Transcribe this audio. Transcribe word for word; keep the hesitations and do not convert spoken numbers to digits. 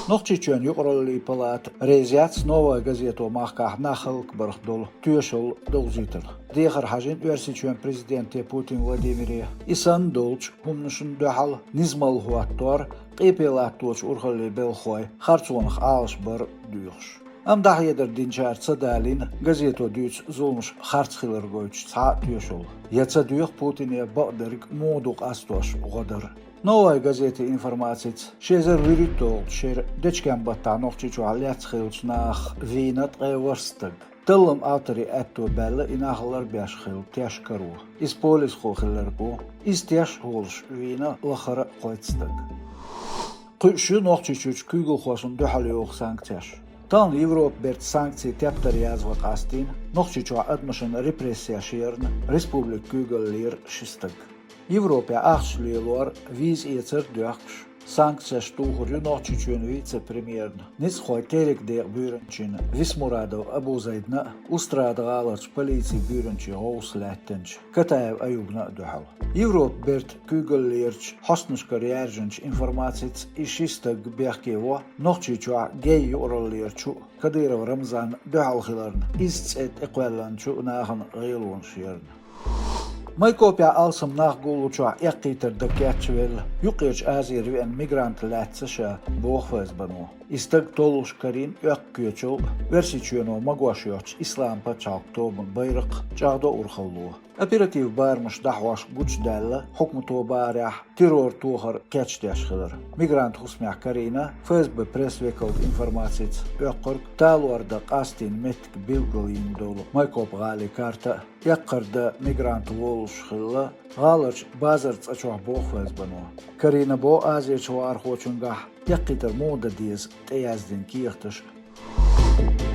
Нохчийчоьнан юкъараллин палата реза яц «Новая газета» махкахь нах хӀаллакбарах долу тоьшалла довзийтарх. Дехар хьажийна Оьрсийчоьнан президенте Путин Владимире. И санна долчу хӀуманашна дуьхьал низамалла хӀоттор, къепе латточу урхаллин белхахой харцонах Ӏалашбар доьхуш. Амма дӀахьедар динчара ца далийна газето дуьйцу зуламаш харц хилар гойтуш цхьа а тоьшалла. Я ца доьху Путине бакъдерг муха ду къастош гӀо дар. «Новая газета» информацица, ши эзар вуьрхӀитталгӀачу шеран дечкен-баттахь Нохчийчохь лаьцна хиллачу нахах вийна ткъе ворхӀ стаг. Таллам авторийн аьтто баьлла и нах ларбеш хилла теш каро. Иза полисхо хилларг ву. Иза теш а волуш вийна лахара а кхойтта стаг. Кхуьуш ю Нохчийчуьрчу куьйгалхошна дуьхьал йогӀу санкцеш. Тахана Европа берта санкцийн тептар яздан къастийна Нохчийчохь адамашна репрессеш ярна республикан куьйгаллера ши стаг. Европехь ахча лелор, виза эцар а доьхкуш, санкцеш тухур ю Нохчийчоьнан вице-премьерна, ницкъахойн теркан декъан буьйранчин Висмурадов Абузайдна а, Устрада-ГӀаларчу полицин буьйранчин гӀовс лаьттинчу Катаев Аюбна а дуьхьал. Европа берта куьйгаллерчу хьостанашкара яьржинчу информацица, и ши стаг бехке во Нохчийчохь гей юкъараллерчу а, Кадыров Рамзанна дуьхьал хиларна, иза цӀе тӀекхоьллинчу нахана гӀелонаш ярна. Майкопехь алсам нах гуллучохь эккхийтар дан кечвелла, Юккъерчу Азера веана мигрант лаьцна ша, боху ФСБ-но. И стаг толлуш карийна оьккху коьчал а, Оьрсийчоьно магош йоцчу Исламан пачхьалкх тобанан байракх а, чӀагӀдо урхалло. Оператив барамаш дӀахьош гучудаьлла, хьукмато бахарехь, террор тохар кечдеш хилар. Мигрант хӀусамехь карийна, ФСБ пресс-векалан информацица, оьккхург талор дан къастийна меттиг билгалйина долу Майкоп-гӀалин карта а. Эккхар дан мигрант волуш хилла гӀаларчу Базар цӀа чохь, боху ФСБ-но. Карийна боху Азерчу вахархочуьнгахь, эккхийтар муха дан деза тӀеяздина кехаташ а.